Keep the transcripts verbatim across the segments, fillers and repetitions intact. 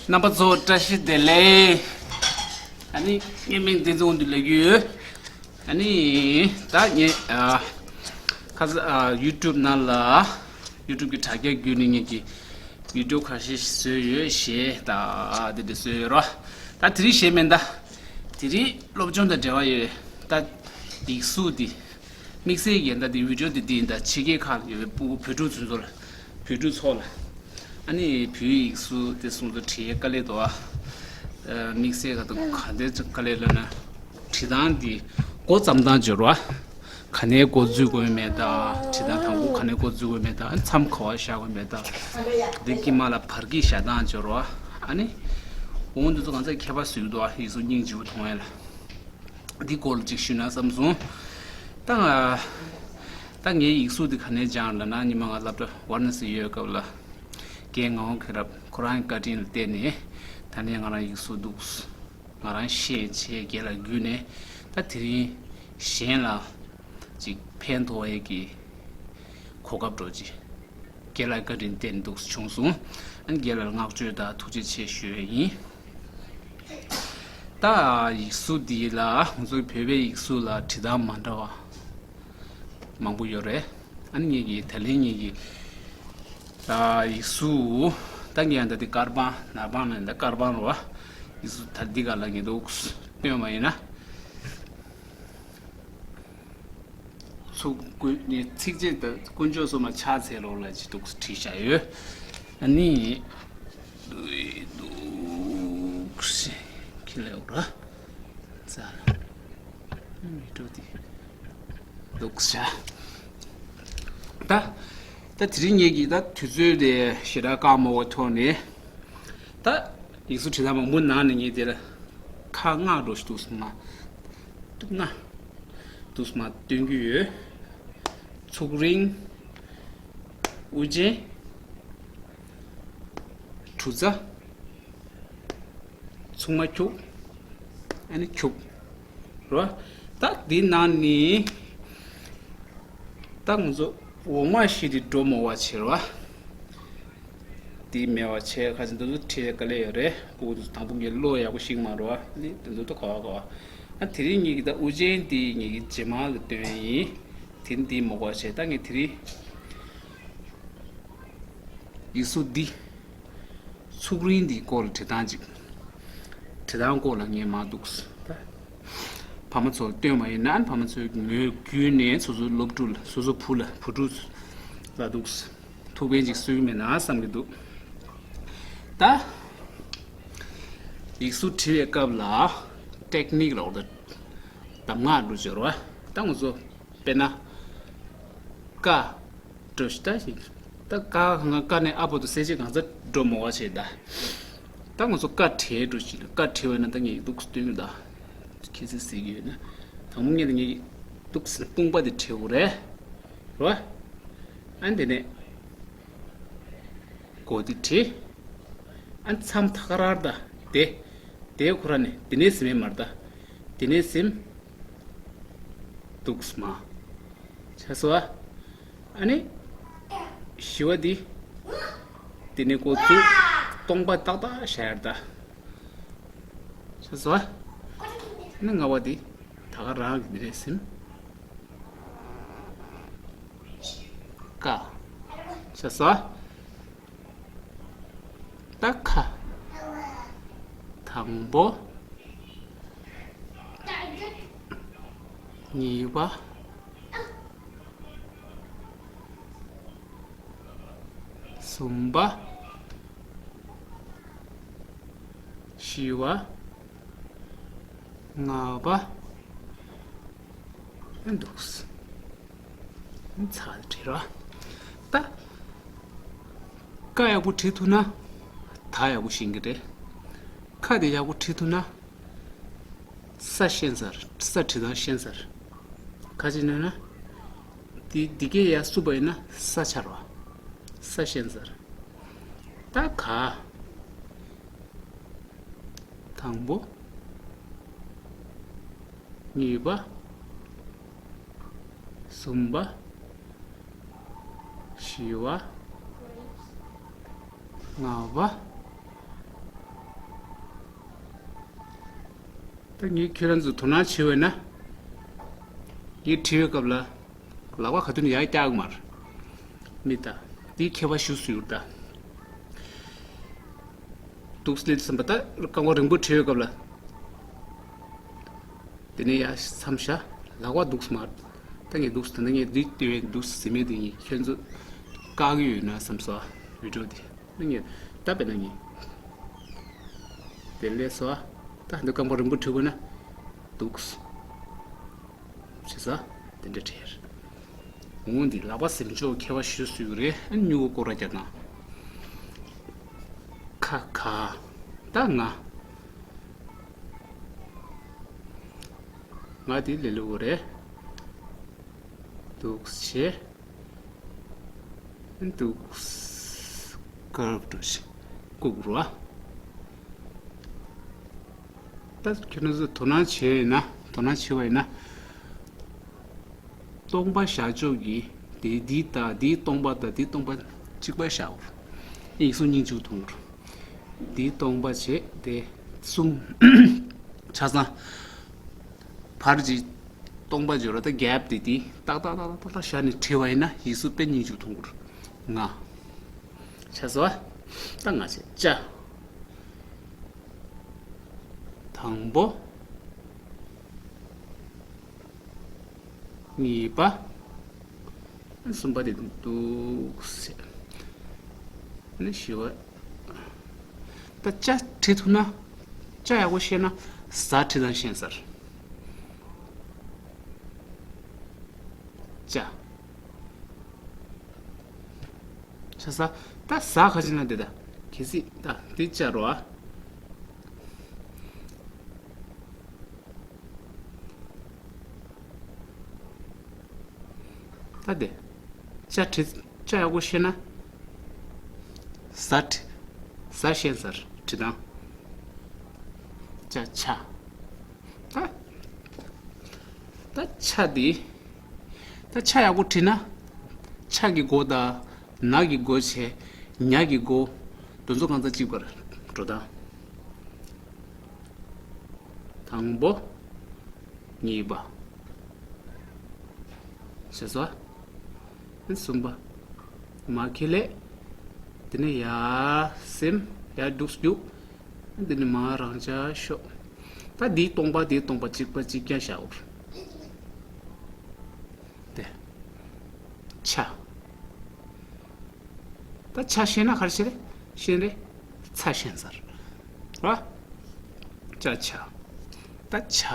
རྣམ་པ་ཚོ་བཀྲ་ཤིས་བདེ་ལེགས། ཨ་ནི་ངའི་མིང་བསྟན་འཛིན་དབང་འདུས་ལབ་ཀྱི་ཡོད། ཨ་ནི་ད་ངས་ཨ་ཁ་ས་ཨ་ཡུ་ཊུབ་ནང་ལ་ཡུ་ཊུབ་ཀྱི་དྲ་རྒྱ་བརྒྱུད་ནས་ངེད་ཀྱི་བི་ཌིའོ་ཁ་ཤས་ཤིག་བཟོས་ཡོད། གཞས་ད་དེ་འདྲ་བཟོས་ཡོད་ར། ད་དེ་རིང་གཞས་མིན་ད། དེ་རིང་སློབ་སྦྱོང་དང་འབྲེལ་བ་ཡོད། ད་ཡིག་གཟུགས་འདི། དམིགས་བསལ་གྱི་ད་འདི་བི་ཌིའོ་འདི་འདི་ཡིན། ད་ཕྱི་རྒྱལ་ཁག་ལ་ཡོད་པའི་བོད་ཕྲུག་ཚོ་ཚོ་ལ། བོད་ཕྲུག་ཚོ་ལ། ཨ་ནི་བོད་ཡིག་གཟུགས་དེ་སོང་ཚོ་བྲིས་དཀའ་ལས་འདུག་ཨ། དམིགས་བསལ་ག་དང་ག་འདྲ་དཀའ་ལས་ལབ་ན། བྲིས་སྟངས་འདི་འགོ་བརྩམས་སྟངས་སྦྱོར་བ། ག་ནས་འགོ་འཛུགས་དགོས་མེད་ད། བྲིས་སྟངས་དང་པོ་ག་ནས་འགོ་འཛུགས་དགོས་མེད་ད། མཚམས་ག་བ་བཞག་དགོས་མེད་ད། འདི་དཀྱིལ་མ་ལ་བར་གྱི་བཞག་སྟངས་སྦྱོར་བ། ཨ་ནི་འོང་འདི་ཚོ་གང་ཚ་ཁྱད་པར་སུ་འདུག་ཨ། ཡིག་གཟུགས་སྙིང་རྗེ་པོ་མཐོང་ཡ་ལ། འདི་སྐོར་ལ་ཅིག་ཞུས་ན་བསམ་སོང་། ད་ང་ད་ངའི་ཡིག་གཟུགས་འདི་ག་ནས་སྦྱངས་ལབ་ན། ཉི་མ་ང་སློབ་གྲྭ་ཝཱ་ར་ཎ་སི་ཡོད་སྐབས་ལ། རྒན་ངག་དབང་མཁྱེན་རབ་ཁོ་རང་གི་བཀའ་དྲིན་ལ་བརྟེན་ནས་ད་ནས་ང་རང་ཡིག་གཟུགས་འདུག་ང་རང་ཤེས་བྱས་རྒན་ལགས་བརྒྱུད་ནས། ད་དེ་རིང་གཞན་ལ་ཅིག་ཕན་ཐོགས་ཡས་ཀྱི་གོ་སྐབས་འདྲ་ཅིག་རྒན་ལགས་བཀའ་དྲིན་བརྟེན་འདུག་བྱུང་སོང་། ཨ་ནི་རྒན་ལགས་ལ་བསྔགས་བརྗོད་དང་ཐུགས་རྗེ་ཆེ་ཞུ་ཡས་ཡིན། ད་ཡིག་གཟུགས་འདི་ལ་ང་ཚོའི་བོད་པའི་ཡིག་གཟུགས་ལ་བྲིས་སྟངས་མ་འདྲ་བ་མང་པོ་ཡོད་རེད། ཨ་ནི་ངེད་ཀྱི་ད་ལན་ངེད་ཀྱི་ད་ཡིག་གཟུགས་ད་ངས་ད་འདི་དཀར་པང་ནག་པང་ལ་ད་དཀར་པང་རེད་བ། ཡིག་གཟུགས་ད་འདི་ག་ལ་ངེད་འདུག་སྟོན་པ་ཡིན་ན། ཚུགས་ཀུན་ནས་ཚིགས་བཅད་དང་དཀོན་མཆོག་གསུམ་ལ་ཕྱག་འཚལ་ལོ་ལ་ཅི་འདུག་བྲིས་བཞག་ཡོད། ཨ་ནི་འདུག་ཁྱི་ལས་འོག་ར་ཙ་མི་འགྲོ་དེ་འདུག་བཞག་ད་ད་དེ་རིང་ངེད་ཀྱི་ད་དུས་ཚོད་དེ་ཞེ་དྲག་བཀག་མ་འོག་ཐོག་ནས། ད་ཡིག་གཟུགས་བྲིས་ས་མང་པོ་ནང་ནས་ངས་དེ་ལ་ཁ་ལྔ་འགྲོ་ཞིག་འདུག་སོང་ན། ལྔ་འདུག་སོང་ན་སྟོན་གྱི་ཡོད། ཚུགས་རིང་། དབུ་ཅན། གྲུ་ཙ། ཚུགས་མ་འཁྱུག་ཨ་ནི་འཁྱུག་རོ། ད་འདི་ནང་ནི་ད་ང་ཚོ་འོག་མ་བཞི་དེ་འགྲོ་མ་བ་བྱེད་རོ། འདི་མེད་བ་བྱས་ཁ་ཅིག་འདི་ཚོ་ཁྲིད་དཀའ་ལས་ཡོད་རེད། ཕྲུ་གུ་དང་པོ་ངས་བློ་ཡག་པོ་ཤེས་མ་རོ། འདི་འདི་ཚོ་ག་བ་ག་བ། ཨ་དེ་རིང་ངེད་ཀྱི་ད་དབུ་ཅན་འདི་ངེད་ཀྱི་རྗེས་མ་གི་སྟོན་ཡིན། དེ་འདི་མ་གོ་བ་བྱས་ད་ངས་དེ་རིང་ཡིག་གཟུགས་འདི། ཚུགས་རིང་འདིའི་སྐོར་ལ་བྲིས་སྟངས་ཅིག་བྲིས་སྟངས་སྐོར་ལ་ངས་མ་འདུག་ད་ཕ་མ་ཚོར་སྟོན་པ་ཡིན་ན་ཕ་མ་ཚོའི་ངོས་བརྒྱུད་ནས་སོ་སོའི་སློབ་ཕྲུག་ལ་སོ་སོ་བུ་ལ་བུ་ཕྲུག་ལ་འདུག་ཐུགས་ཕན་ཅིག་གསོས་ཀྱི་མེད་ན་བསམ་གྱི་འདུག་ད་ཡིག་གཟུགས་བྲིས་པའི་སྐབས་ལ་ཊེག་ནིག་ལ་འོ་ད་གདམས་ངག་འདྲ་བྱོས་རོགས། ད་ང་ཚོ་དཔེར་ན། ཀ། འགྲོ་ཞིག་ད་ཞིག་ད་ཀ་གང་ཀ་ནས་ཨ་བར་དུ་གསལ་བྱེད་གང་ཚ་འགྲོ་མོ་བ་བྱེད་ད། ད་ང་ཚོ་ཀ་བྲལ་འགྲོ་ཞིག་ལ་ཀ་བྲལ་བས་ན་ད་ངས་འདུག་སྟོན་གི་ད། ཁྱེད་ཚོས་ཟེར་གི་ཡོད་ན། དང་པོ་ངས་ད་ངས་འདུག་ཟེར་དཔུང་པ་དེ་བྲལ་དགོས་རེད། རོ། ཨ་འདི་ནས། གོ་དེ་བྲིས། ཨ་མཚམས་ཐག་རར་ད་དེ། དེ་ཁོ་ར་ནས་དེ་ནས་ཟིན་མེད་མར་ད། དེ་ནས་ཟིན། འདུག་སྨ། ཆ་སོ་ཨ། ཨ་ནི། བཞི་བ་འདི། དེ་ནས་གོ་ཚུགས། སྟོང་པ་ཏག་ཏག་བཞག་ཡར་ད། ཆ་སོ་ཨ། ཨ་ནི་ལྔ་བ་འདི། ད་ག་རང་གི་འདི་ནས་ཟིན། ཀ་ཤ་ས། ད་ཁ། དང་པོ། གཉིས་པ། གསུམ་པ། བཞི་བ། ལྔ་པ། འདུག་ཚར་བྲིས་ར། ད། ཀ་ཡག་པོ་བྲིས་ཐུབ་ན། ད་ཡག་པོ་ཤེས་ཀྱི་རེད། ཁ་དེ་ཡག་པོ་བྲིས་ཐུབ་ན། ས་ཤེས་ཚར། ས་བྲིས་སྟངས་ཤེས་ཚར། ཁ་ཅིག་ནས་ན། འདི་འདི་གས་ཡར་བསུབས་པ་ཡིན་ན་ས་ཆར་བ། ས་ཤེས་ཚར། ད་ག་དང་པོ། གཉིས་པ། གསུམ་པ། བཞི་བ། ལྔ་པ། ད་ངས་ཁྱོད་རང་ཚོ་དོ་སྣང་བྱས་པ་ན། ངས་བྲིས་པའི་སྐབས་ལ། ལག་པ་ག་དུས་ནས་ཡར་བཀྱག་གི་མ་རེད། མི་ད། འདི་ཁྱད་པར་ཞུ་སུ་ཡོད་ད། འདུག་སླེབས་ཟིན་པ་ད་རྐང་པ་རིང་པོ་བྲིས་པའི་སྐབས་ལ། དེ་ནས་ཡར་མཚམས་བཞག་ལག་པ་འདུག་སེ་མར། ད་ངས་འདུག་སེ་ད་ནི་ངས་འདི་ལྟེ་བའི་འདུག་སེ་ཟིན་མེད་དེ་ངས་ཁྱོད་ཚོ་བཀག་གི་ཡོད་ན་བསམ་སོང་བི་ཌི་ཡོ་དེ། ད་ངས་ད་དཔེར་ན་ངས་དེ་ལས་སོ། ད་འདི་རྐང་པ་རིང་པོ་བྲིས་དགོས་ན་འདུག་སེ། བྱས་ཙང་དེ་འདྲ་བྲིས། འོང་འདི་ལག་པ་ཟིན་ཆོག་ཁྱད་པར་ཞུ་སུ་ཡོད་རེད། ཨ་སྨྱུ་གུ་སྐོར་ར་རྒྱག་ན། ཁ་ཁ། ད་ང་། ང་དེ་ལེ་ལོ་རེད། འདུག་སེ། འདུག་སེ། ཀརབ་འདྲ་ཞིག་བཀུག་རོགས། ད་ཁྱོད་རང་ཚོ་དོ་སྣང་བྱས་ཡིན་ན། དོ་སྣང་བྱས་པ་ཡིན་ན། སྟོང་པ་བཞག་ཕྱོགས་ཀྱི་དེ་འདི་དང་འདིའི་སྟོང་པ་དང་འདིའི་སྟོང་པ་གཅིག་པ་བཞག་གོ། ཡིག་གཟུགས་སྙིང་རྗེ་མཐོང་གོ། འདིའི་སྟོང་པ་བྱས་དེ་གསུམ། ཆ་ཚང་། བར་གྱི་སྟོང་པ་བརྗོད་ར་ད་གེབ་དེ་དེ་ཏག་ཏག་ཏག་ཏག་ཏག་བཞག་ནས་བྲིས་པ་ཡིན་ན་ཡིག་གཟུགས་དཔེ་སྙིང་རྗེ་མཐོང་གོ། ང་། ཆ་ཚང་། ད་ང་བྱས་ཅ། དང་པོ། གཉིས་པ། གསུམ་པ་དེ་འདུག་སེ། ནི་བཞི་པ། ད་ཅ་བྲིས་ཐུབ་ན། ཅ་ཡག་པོ་ཤེས་ན་ཟ་བྲིས་དང་ཤེས་ཟེར། ཅ། ཆ་ས། ད་ཟ་ག་ཅི་ན་དེ་ད། གལ་སྲིད་ད་འདི་ཅ་རོ་ཨ། ད་དེ། ཅ་བྲིས། ཅ་ཡག་པོ་ཤེས་ན། ཟ་བྲིས། ཟ་ཤེས་ཟེར་བྲིས་དང་། ཅ་ཆ། ད། ད་ཆ་འདི། ད་ཆ་ཡག་པོ་བྲིས་ན། ཆ་གི་མགོ་དང་། ན་གི་མགོ་བྱས། ཉ་གི་མགོ། དེ་ཚོ་གང་ཚ་གཅིག་པར་འགྲོ་དང་། དང་པོ། གཉིས་པ། ཤེས་སོང་། གསུམ་པ། མ་ཁེ་ལས། དེ་ནས་ཡར་སེམས་ཡར་འདུག་རྒྱུག་དེ་ནས་མ་རང་ཅག་ཤོག་ད་འདིའི་སྟོང་པ་འདིའི་སྟོང་པ་གཅིག་པ་གཅིག་རྐྱང་བཞག་འོར། དེ། ཆ། ད་ཆ་ཤེས་ན་ག་རེ་བྱེད་རེད། ཤེས་རེད། ཚ་ཤེས་ཟེར། ར། ཅ་ཆ། ད་ཆ།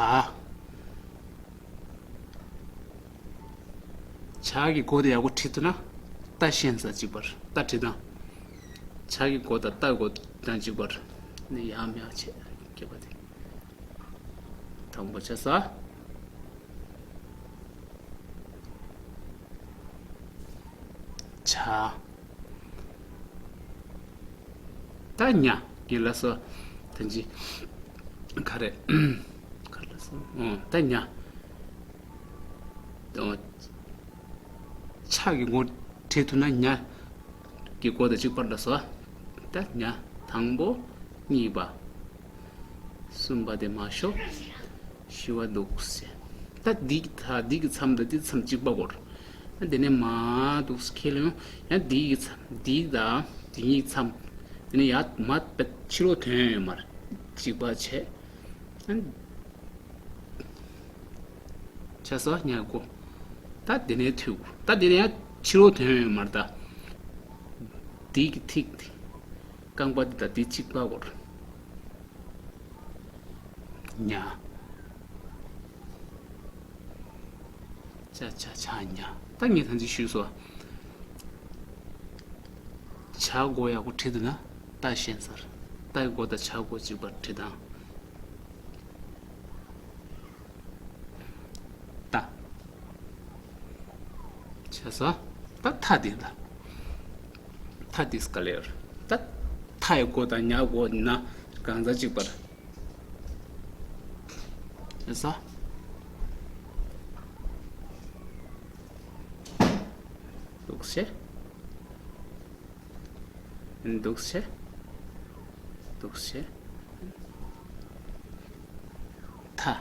ཆ་གི་མགོ་དེ་ཡག་པོ་བྲིས་ཐུབ་ན། ཏ་ཤེས་ས་གཅིག་པར་ཏ་བྲིས་དང་། ཆ་གི་མགོ་དང་ཏ་མགོ་དང་གཅིག་པར། ནི་ཡང་མེད་པ་བྱས་སྐྱེས་པ་དེ། དང་པོ་ཆ་ས། ཆ། ད་ཉ། ཉ་ལ་སོ། ཐན་ཅི། ག་རེ། ག་ལ་སོ། ཨོ། ད་ཉ། ཨོ། ཆ་གི་ངོ་བྲིས་ཐུབ་ན་ཉ། གི་མགོ་དང་གཅིག་པར་ལ་སོ། ད་ཉ། དང་པོ། གཉིས་པ། གསུམ་པ་དེ་མ་ཤོ། ཤི་བ་འདུག་ཟེར། ད་འདི་ད་འདི་གི་མཚམས་དང་འདི་མཚམས་གཅིག་པ་སྐོར། ད་དེ་ནས་མ་འདུག་ཁས་ལེན་ཡང་འདི་གི་མཚམས་འདི་དང་འདི་གཉིས་མཚམས། དེ་ནས་ཡར་མ་པད་ཕྱི་ལོགས་ཐོན་ཡོད་མར་གཅིག་པ་བྱས། ཆ་ས་ཉ་གོ། ད་དེ་ནས་ཐུག་ད་དེ་ནས་ཡང་ཕྱི་ལོགས་ཐོན་ཡོད་མར་ད། འདི་གི་ཐིག་དེ། རྐང་པ་འདི་དང་འདི་གཅིག་པ་སྐོར། ཉ། ཆ་ཆ་ཆ་ཉ། ད་ངས་ཐམས་ཅད་ཞུས་སོ། ཆ་མགོ་ཡག་པོ་བྲིས་འདུག་ན་ཏ་ཤེས་ཚར། ཏ་མགོ་དང་ཆ་མགོ་གཅིག་པར་བྲིས་དང་། ཏ། ཆ་ས། ད་ཐ་དེ་ལ། ཐ་དེ་སྐ་ལེར། ད་ཐ་ཡི་མགོ་དང་ཉ་མགོ་ན་གང་ཟག་གཅིག་པར། ཆ་ས། འདུག་སེ། འདུག་སེ། འདུག་སེ། ཐ།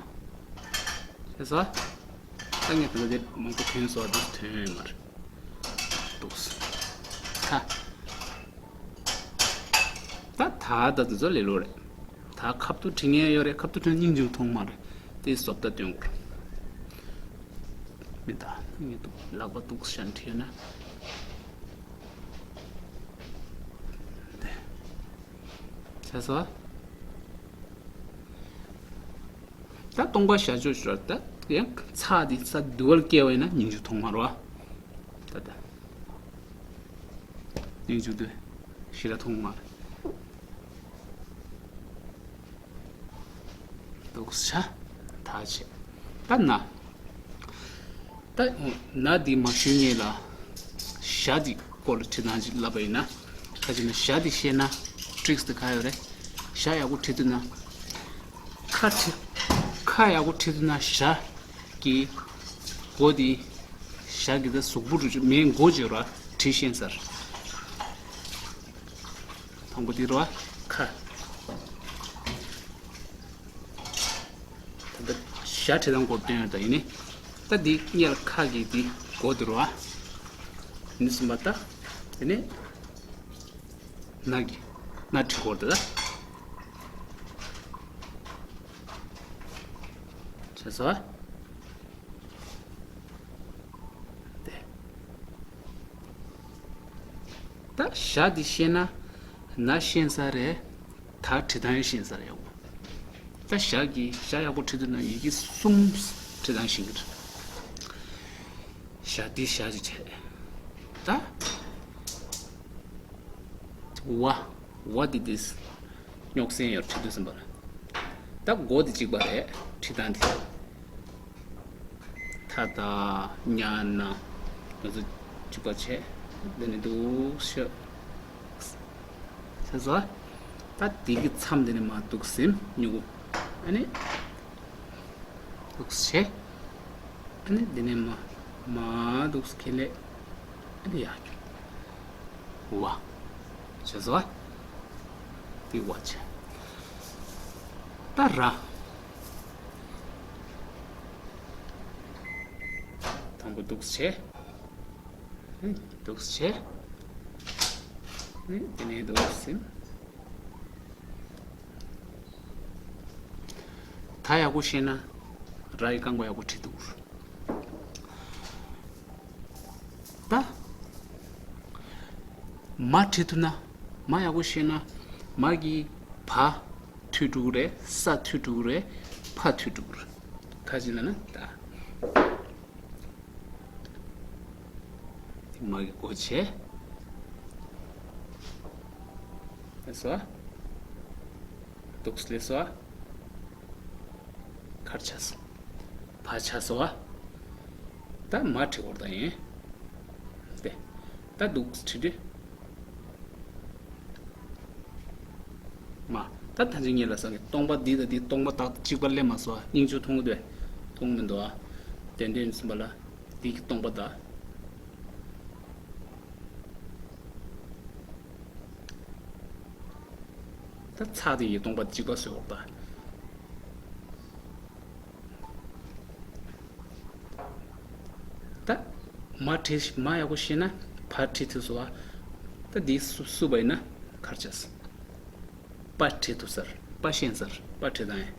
ཤེས་སོང་། ད་ངས་ད་ལྟ་དེ་མང་པོ་ཐོན་སོང་། འདུག་ཐོན་ཡོད་མ་རེད། འདུག་སེ། ཐ། ད་ད་ད་དེ་ཚོ་ལེ་ལོ་རེད། ད་ཁ་ཐུག་བྲི་མཁན་ཡོད་རེད། ཁ་ཐུག་བྲི་མཁན་སྙིང་རྗེ་མཐོང་མ་རེད། དེ་བཟོ་ལྟ་སྟོན་དགོས། མི་ད་ངས་འདུག་ལག་པ་འདུག་སེ་བྲིས་ཡོད་ན། དེ། ཤེས་སོང་། ད་སྟོང་པ་བཞག་ཆོག་ཤོར། ད་ཡང་ཚ་དེ་ས་དུ་བར་སྐྱེ་བ་ཡིན་ན་སྙིང་རྗེ་མཐོང་མ་རེད་བ། ད་ད། སྙིང་རྗེ་དེ་ཞེ་དྲག་མཐོང་མ་རེད། འདུག་སེ། ད་བྱས། ད་ན། ད་ན་འདི་མ་ཞུས་སྔོན་ལ་ཞ་འདི་སྐོར་ལ་བྲིས་སྟངས་ཅིག་ལབ་པ་ཡིན་ན། ཁ་ཅིག་ན་ཞ་འདི་ཤེས་ན་ཊི་རིག་སི་དེ་ག་ཡོད་རེད། ཞ་ཡག་པོ་བྲིས་ཐུབ་ན། ཁ་བྲིས། ཁ་ཡག་པོ་བྲིས་ཐུབ་ན་ཞ་གི་མགོ་འདི། ཞ་གི་ད་གཟུགས་པོ་རུ་མའི་མགོ་བརྗོད་ར་བྲིས་ཤེས་ས་རེད། དང་པོ་འདི་རེད་བ། ཁ། ད་ལྟ་ཞ་བྲིས་སྟངས་སྐོར་སྟོན་ཡོད་ད་ཡིན་ནི། ད་འདི་སྔོན་ལ་ཁ་གི་འདི་མགོ་འདི་རེད་བ། ནི་གསུམ་པ་ད། དེ་ནས་ན་གི་ན་བྲིས་སྐོར་ད་ད། བྱས་སོང་བ། དེ། ད་ཞ་འདི་ཤེས་ན་ན་ཤེས་ས་རེད། ད་བྲིས་སྟངས་ཡང་ཤེས་ས་རེད་ཡོ། ད་ཞ་གི་ཞ་ཡག་པོ་བྲིས་ཐུབ་ན་ཡི་གེ་གསུམ་བྲིས་སྟངས་ཤེས་ཀྱི་རེད། ཞ་འདི་ཞ་ཅིག་བྱས། ད་ཝ། ཝ་འདི་འདི། རྙོག་ཟིང་ཡོད་བྲིས་དུས་ཙམ་པ་ལ། ད་མགོ་འདི་གཅིག་པ་རེད་བྲིས་སྟངས་འདི། ཐ་ད་ཉ་ན། ང་ཚོ་གཅིག་པ་བྱས། འདི་ནི་འདུག་ཤོག་ཤེས་སོང་། ད་འདི་གི་མཚམས་འདི་ནི་མར་འདུག་སེ་མྱུ་གུ། ཨ་ནི། འདུག་སེ་བྱས། ཨ་ནི་འདི་ནས་མར་མར་འདུག་སེ་ཁེ་ལས། ཨ་ནི་ཡར་རྒྱུག་ཝ། བྱས་སོང་བ། འདི་ཝ་བྱས། ད་ར། དང་པོ་འདུག་སེ་བྱས། ཨ་ནི་འདུག་སེ་བྱས། ཨ་ནི་འདི་ནས་འདུག་སེ། ད་ཡག་པོ་ཤེས་ན་ར་ཡི་རྐང་པ་ཡག་པོ་བྲིས་འདུག་ད་མ་བྲིས་ཐུབ་ན་མ་ཡག་པོ་ཤེས་ན་མ་གི་བ་མཐུད་འགྲོ་གི་རེད། ས་མཐུད་འགྲོ་གི་རེད། ཕ་མཐུད་འགྲོ་གི་རེད། ག་ཅི་ལབ་ན་ད། དེ་མ་གི་སྒོ་ཕྱེ། ལགས་སོ། འདུག་སེ་ལགས་སོ། གར་ཆགས་སོ། བ་ཆགས་སོ། ད་མ་བྲི་བར་ད་ཡིན། དེ། ད་འདུག་སེ་བྲི་དུས། མ། ད་ཐམས་ཅད་ངེས་ལ་སོགས་ཀྱི་སྟོང་པ་འདི་དང་འདི་སྟོང་པ་དག་གཅིག་པ་སླེབས་མ་སོང་། སྙིང་རྗེ་མཐོང་གི་འདུག་མཐོང་གི་མི་འདུག་དེ་འདྲ་ཡིན་ཙམ་པ་ལ་འདི་གི་སྟོང་པ་དག་ད་ཚ་དེ་ཡི་སྟོང་པ་གཅིག་པ་བཟོས་འོག་ད། ད་མ་བྲིས་མ་ཡག་པོ་ཤེས་ན་བ་བྲིས་ཐུབ་སོང་བ། ད་འདི་སུ་སུ་བ་ཡིན་ན་གར་ཆགས་སོང་། པ་བྲིས་ཐུབ་ས་རེད། པ་ཤེས་ས་རེད། པ་བྲིས་དང་ཡིན།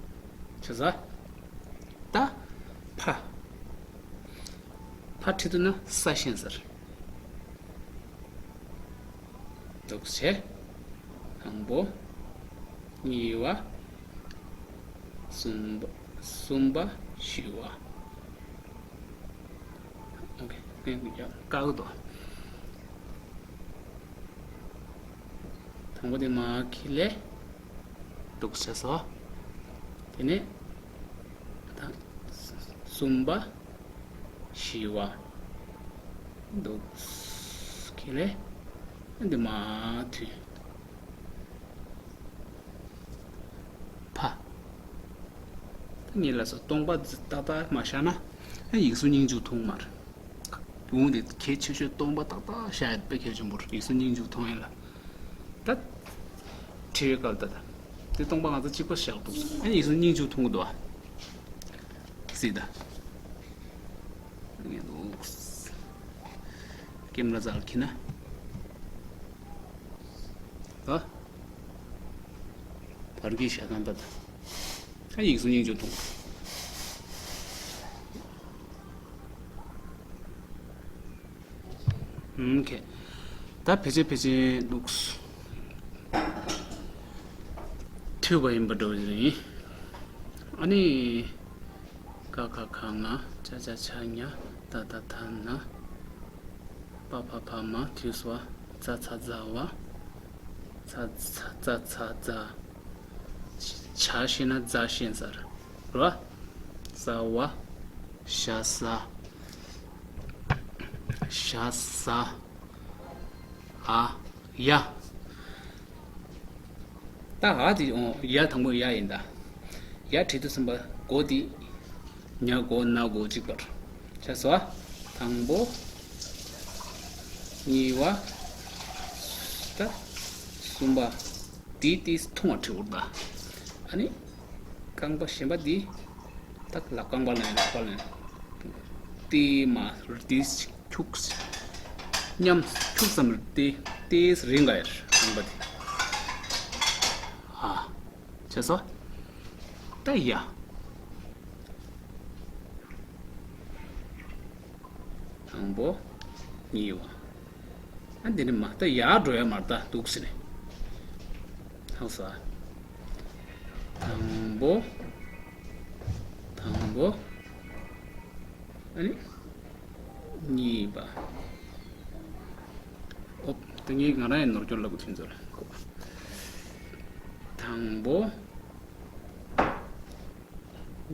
ཆ་ས། ད་ཕ། ཕ་བྲིས་ཐུབ་ན་ས་ཤེས་ས་རེད། འདུག་བྱས། དང་པོ། གཉིས་པ། གསུམ་པ། གསུམ་པ། བཞི་པ། ཨོ་ཁེ། ངས་ཀྱང་བཀག་གི་འདུག་དང་པོ་དེ་མར་ཁེ་ལས་འདུག་བྱས་སོ། དེ་ནས་ད་གསུམ་པ། བཞི་པ། འདུག་ཁེ་ལས་འདི་མར་མཐུད། ཕ། ད་ངེད་ལ་སོ་སྟོང་པ་ཏག་ཏག་མ་བཞག་ན་ཡིག་གཟུགས་སྙིང་རྗེ་མཐོང་མ་རེད། བུང་དེ་གལ་ཆེ་ཤོས་སྟོང་པ་ཏག་ཏག་བཞག་ཡ་དཔེ་གལ་ཆེན་པོ་རེད། ཡིག་གཟུགས་སྙིང་རྗེ་མཐོང་ཡ་ལ། ཁྲིད་ཡོད་སྐབས་ད་ད། དེ་སྟོང་པ་ང་ཚོ་གཅིག་པ་བཞག་འདུག་ཨ་ནི་ཡིག་གཟུགས་སྙིང་བཅུ་མཐོང་གི་འདུག་ཨ། སྲིད་ད། ངས་འདུག་ཀེམ་ར་ཛར་ཁྱི་ན། ད། བར་གྱི་ཞྭ་ཐང་ད་ད། ཨ་ཡིག་གཟུགས་སྙིང་བཅུ་མཐོང་། ཨུམ་ཁེ། ད་ཕལ་ཆེར་ཕལ་ཆེར་འདུག་ཐུབ་པ་ཡིན་པ་འདྲ་བོ་ཞིག་ཡིན། ཨ་ནི། ཀ་ཁ་ག་ང་། ཅ་ཆ་ཇ་ཉ། ཏ་ཏ་ད་ན། པ་ཕ་བ་མ། དུས་སུ་བ། ཙ་ཚ་ཛ་བ། ཚ་ཚ་ཙ་ཚ་ཛ། ཇ་ཞེས་ན་ཛ་ཞེས་ཟེར། རོ། ཟ་བ། ཞ་ཟ། ཞ་ཟ། ཨ། ཡ། ད་ཨ་དེ་འོང་། ཡ་དང་པོ་ཡ་ཡིན་ད། ཡ་བྲིས་དུས་ཙམ་པ་མགོ་དེ། ཉ་མགོ་ན་མགོ་གཅིག་པར། བྱས་སོ། དང་པོ། གཉིས་པ། ད། གསུམ་པ། དེ་དེ་ཐུང་བ་བྲིས་འོར་ད། ཨ་ནི། རྐང་པ་གཞན་པ་འདི། ད་ལག་རྐང་པ་ལ་ཡིན་ལག་པ་ལ་ཡིན། ཏེ་མ་རྡིས་ཁྱུགས། མཉམ་ཁྱུགས་སམ་རྡེ་ཏེས་རིང་ག་ཡར་རྐང་པ་འདི། ཨ། བྱས་སོ། ད་ཡ། དང་པོ། གཉིས་པ། ཨ་འདི་ནི་མ་ད་ཡར་འགྲོ་ཡ་མར་ད་འདུག་ཟེར་ནས། ཧང་སོ། དང་པོ། དང་པོ། ཨ་ནི། གཉིས་པ། ཨོ། ད་ངས་ང་རང་ཡང་ནོར་སྐྱོར་ལབ་དགོས་ཐུན་ཚོད་ལ། དང་པོ།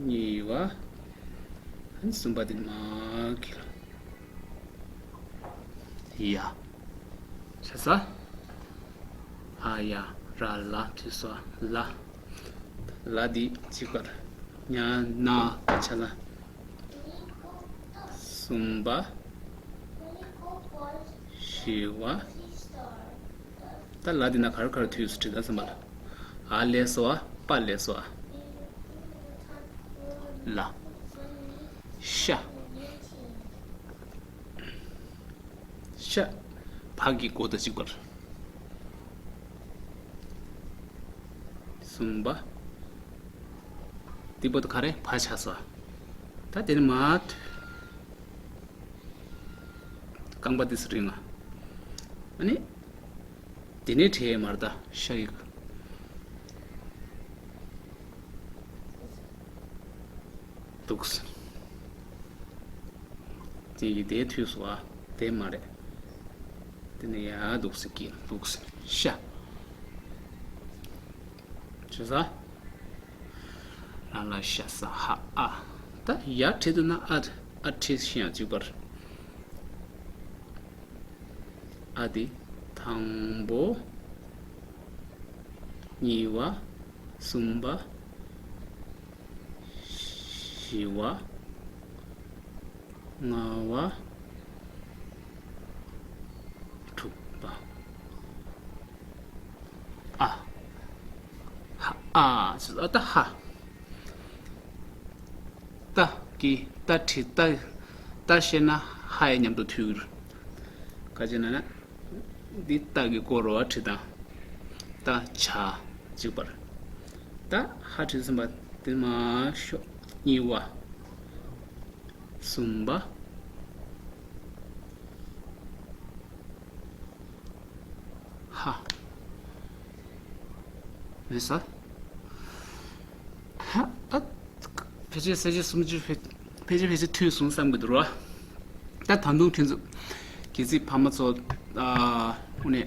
གཉིས་པ། ཨ་ནི་གསུམ་པ་དེ་མ་གི་ལ། ཡ། བྱས་ས། ཨ་ཡ་ར་ལ་དུས་སོ་ལ། ལ་འདི་གཅིག་པར། ཉ་ན་ཆ་ལ། གསུམ་པ། བཞི་པ། ད་ལ་འདི་ན་གར་གར་དུས་སུ་བྲིས་ད་གསུམ་པ་ལ། ཨ་ལས་སོ་པ་ལས་སོ། ལ། ཤ། ཤ། བ་གི་མགོ་དང་གཅིག་པར། གསུམ་པ། འདི་པོ་ད་ག་རེ་བ་ཆགས་སོ། ད་དེ་ནི་མ། རྐང་པ་འདི་སུ་རིང་ང་། ཨ་ནི། དེ་ནས་བྲིས་མར་ད་ཤ་ཡིག་འདུག་དེ་ཡི་དེའི་དུས་སུ་བ་དེ་མ་རེད། དེ་ནས་ཡ་འདུག་སེ་ཀི་འདུག་སེ་ཤ། བྱས་ས། ལ་ལ་ཤ་ས་ཧ་ཨ། ད་ཡ་བྲིས་འདུག་ན་ཨ་ཨ་བྲིས་ཤིང་ཡང་གཅིག་པར། ཨ་དེ་དང་པོ། གཉིས་པ། གསུམ་པ། བཞི་པ། ལྔ་པ། དྲུག་པ། ཨ། ཧ་ཨ། ཨ་ད་ཧ། ཏ་གི་ཏ་བྲིས་ཏ། ཏ་ཤེས་ན་ཧ་ཡི་མཉམ་དུ་མཐུད་ཀྱི་རེད། ག་ཅི་ན་ན། འདི་ཏ་གི་སྐོར་བ་བྲིས་དང་། ཏ་ཆ་གཅིག་པར། ཏ་ཧ་བྲིས་ཟིན་པ་དེ་མ་ཤོག་གཉིས་པ། གསུམ་པ། ཧ། མེད་ས། ཧ་ཨ། ཕལ་ཆེར་ས་བཅད་སུམ་ཅུ་ཕལ་ཕལ་ཆེར་ཕལ་ཆེར་མཐུད་སོང་བསམ་གྱི་འདུག་རོ། ད་ད་དུང་ཁྱེད་ཚོ་གལ་སྲིད་ཕ་མ་ཚོ་ཨ་ཨུ་ནས་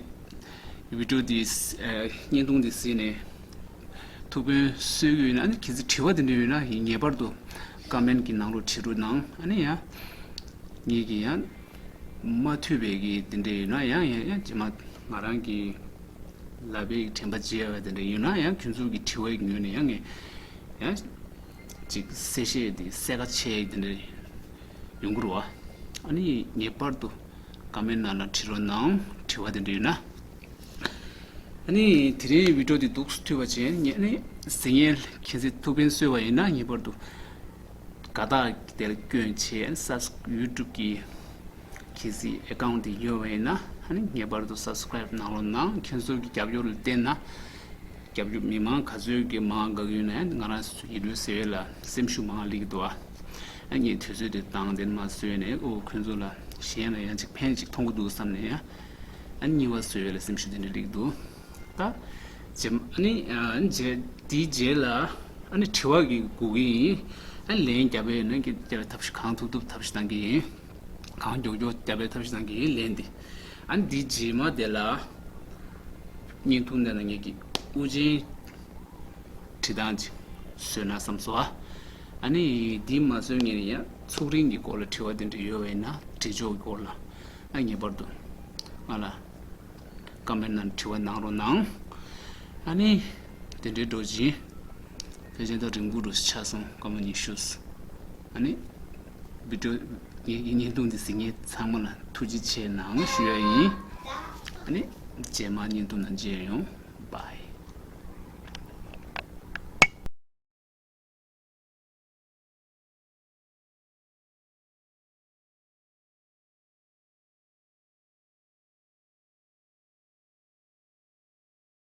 བི་ཌིའོ་འདི་ཨ་བརྙན་ཐུང་འདི་གཟིགས་ནས་ཐུགས་ཕན་གསོས་ཀྱི་ཡོད་ན། ཨ་ནི་གལ་སྲིད་དྲི་བ་དེ་འདྲ་ཡོད་ན་ངེས་པར་དུ་ཀོ་མེན་གྱི་ནང་ལོགས་བྲིས་རོགས་གནང་། ཨ་ནི་ཡང་ངེད་ཀྱིས་ཡང་མ་ཐུབ་པའི་གི་དེ་འདྲ་ཡོད་ན་ཡང་ཡང་ཡང་རྗེས་མ་ང་རང་གི་ལབ་པའི་དྲན་པ་བརྗེད་ཡ་བ་དེ་འདྲ་ཡོད་ན་ཡང་ཁྱོད་ཚོ་གི་དྲི་བའི་ངོས་ནས་ཡང་ངས་ཡང་ཅིག་གསལ་བཤད་དེ་གསལ་ཁ་ཆེ་དེ་འདྲ་ཡོང་གི་རེད་བ། ཨ་ནི་ངེས་པར་དུ་ཀོ་མེན་ནང་ལ་བྲིས་རོགས་གནང་། དྲི་བ་དེ་འདྲ་ཡོད་ན། ཨ་ནི་དེ་རིང་བི་ཌིའོ་འདི་འདུག་སེ་མཐུད་པ་བྱས། ངས་ནི་ཟིན་ཡས་ཁྱེད་ཚོས་ཐུགས་ཕན་གསོས་པ་ཡིན་ན། ངེས་པར་དུ་དགའ་རྟགས་དེར་སྐྱོན་བྱས། ཨ་ནི་སབ་ཡུ་ཊུབ་ཀྱི་གལ་སྲིད་ཨེ་ཀའུན་ཊི་དེ་ཡོད་པ་ཡིན་ན། ཨ་ནི་ངེས་པར་དུ་སབ་སི་ཀ་རའིབ་གནང་རོགས་གནང་། ཁྱེད་ཚོ་གི་རྒྱབ་སྐྱོར་ལ་བརྟེན་ན། རྒྱབ་སྐྱོར་མི་མང་ག་ཚོད་ཀྱི་མང་དགའ་གི་ཡོད་ན། ང་རང་ཡིད་བློ་ཟེར་བ་ལ་སེམས་ཤུགས་མང་སླེབས་ཀྱི་འདུག་ཨ། ཨ་ངས་དུས་ཚོད་དེ་དང་དེ་མ་བཟོས་ནས། ཨོ་ཁོང་ཚོ་ལ་གཞན་ལ་ཡང་ཅིག་ཕན་ཅིག་ཐོགས་ཀྱི་འདུག་བསམ་ནས། ཨ་གཉིས་པ་བཟོས་པ་ལ་སེམས་ཤུགས་དེ་འདྲ་སླེབས་ཀྱི་འདུག་ད་རྗེས་མ་ཨ་ནི་ཨ་རྗེས་དེའི་རྗེས་ལ་ཨ་ནི་དྲི་བ་གི་དགོས་ཀྱི་ཡིན། ཨ་ལན་རྒྱབ་པ་ཡིན་ན་ཀྱི་རྒྱབ་པའི་ཐབས་ཤེས་གང་ཐུབ་ཐུབ་ཐབས་ཤེས་གཏང་གི་ཡིན། གང་མགྱོགས་མགྱོགས་རྒྱབ་པའི་ཐབས་ཤེས་གཏང་གི་ཡིན། ལན་འདི་ཨ་ནི་འདི་རྗེས་མ་དེ་ལ་བརྙན་ཐུང་འདི་ན་ངེད་ཀྱི་དབུ་ཅན་བྲིས་སྟངས་ཅིག་བཟོས་ན་བསམ་སོང་ཨ། ཨ་ནི་འདི་མ་བཟོས་ངེད་ནས་ཡང་ཚོགས་རིང་གི་སྐོར་ལ་དྲི་བ་དེ་འདྲ་ཡོད་པ་ཡིན་ན། འབྲི་ཕྱོགས་ཀྱི་སྐོར་ལ་ཨ་ངེས་པར་དུ་ང་ལ་ཀོ་མེན་ཊི་ནང་དྲི་བ་གནང་རོགས་གནང་། ཨ་ནི་དེ་འདྲའི་འགྲོ་བཞིན། ཕལ་ཆེར་ད་རིང་པོ་འགྲོ་ཆགས་སོང་། སྐར་མ་ཉི་ཤུ། ཨ་ནི་བི་ཌིའོ་ངའི་བརྙན་ཐུང་འདི་གཟིགས་མཁན་ཚང་མ་ལ་ཐུགས་རྗེ་ཆེ་གནང་ཞུ་ཡ་ཡིན། ཨ་ནི་རྗེས་མ་བརྙན་ཐུང་ནང་མཇལ་ཡོང་། བྷའི།